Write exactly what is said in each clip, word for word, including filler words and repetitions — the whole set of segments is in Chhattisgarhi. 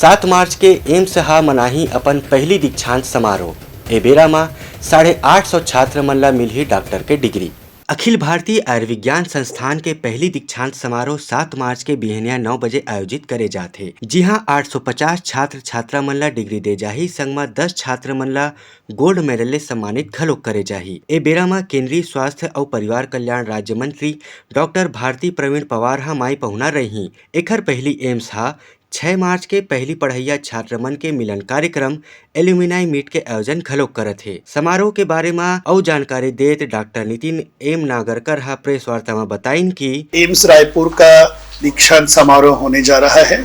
सात मार्च के एम्स ह मनाही अपन पहली दीक्षांत समारोह। ए बेरा म साढ़े आठ सौ छात्र मन ल मिलही डॉक्टर के डिग्री। अखिल भारतीय आयुर्विज्ञान संस्थान के पहली दीक्षांत समारोह सात मार्च के बिहनिया नौ बजे आयोजित करे जाथे, जिहां आठ सौ पचास छात्र छात्रा मन ल डिग्री दे जाही, संग म दस छात्र मन ल गोल्ड मेडल ले सम्मानित घलोक करे जाही। ए बेरा म केंद्रीय स्वास्थ्य अउ परिवार कल्याण राज्य मंत्री डॉक्टर भारती प्रवीण पवार ह माई पहुना रही। एखर पहली एम्स ह छह मार्च के पहली पढ़इया छात्र मन के मिलन कार्यक्रम एल्यूमिनाई मीट के आयोजन घलोक करत हे। समारोह के बारे म अउ जानकारी देत डॉक्टर नितिन एम नागरकर ह प्रेस वार्ता म बताइन कि एम्स रायपुर का दीक्षांत समारोह होने जा रहा है।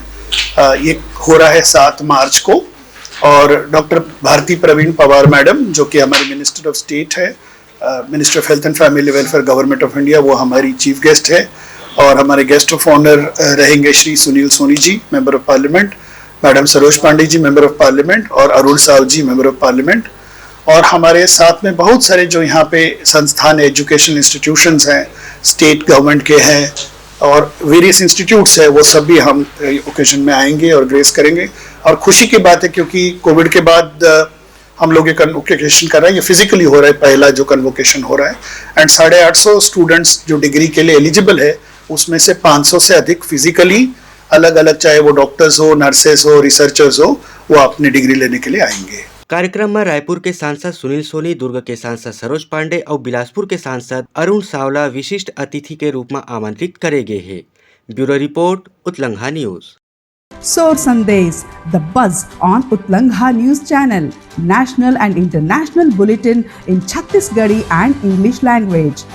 अ, ये हो रहा है सात मार्च को, और डॉक्टर भारती प्रवीण पवार मैडम, जो कि हमारे मिनिस्टर ऑफ स्टेट है, minister of health and family welfare, government of India, वो हमारी चीफ गेस्ट है। और हमारे गेस्ट ऑफ ऑनर रहेंगे Shri Sunil Soni ji, member of parliament, madam Saroj Pandey ji, member of parliament, और Arun Sao ji, member of parliament. और हमारे साथ में बहुत सारे जो यहाँ पे संस्थान, एजुकेशन इंस्टीट्यूशंस हैं, स्टेट गवर्नमेंट के हैं और वेरियस इंस्टीट्यूट्स हैं, वो सब भी हम ओकेजन में आएंगे और ग्रेस करेंगे। और खुशी की बात है, क्योंकि कोविड के बाद अ, हम लोग ये कन्वोकेशन कर रहे हैं, ये फिजिकली हो रहा है, पहला जो कन्वोकेशन हो रहा है। एंड साढ़े आठ सौ स्टूडेंट्स जो डिग्री के लिए एलिजिबल है, उसमें से पाँच सौ से अधिक फिजिकली अलग अलग, चाहे वो डॉक्टर्स हो, नर्सेस हो, रिसर्चर्स हो, वो अपनी डिग्री लेने के लिए आएंगे। कार्यक्रम में रायपुर के सांसद सुनील सोनी, दुर्ग के सांसद सरोज पांडे अउ बिलासपुर के सांसद अरुण सावला विशिष्ट अतिथि के रूप में आमंत्रित करे गए हैं। Bureau report, Utlangha news. Sor Sandesh, the buzz on Utlangha News Channel, national and international bulletin in Chhattisgarhi and English language.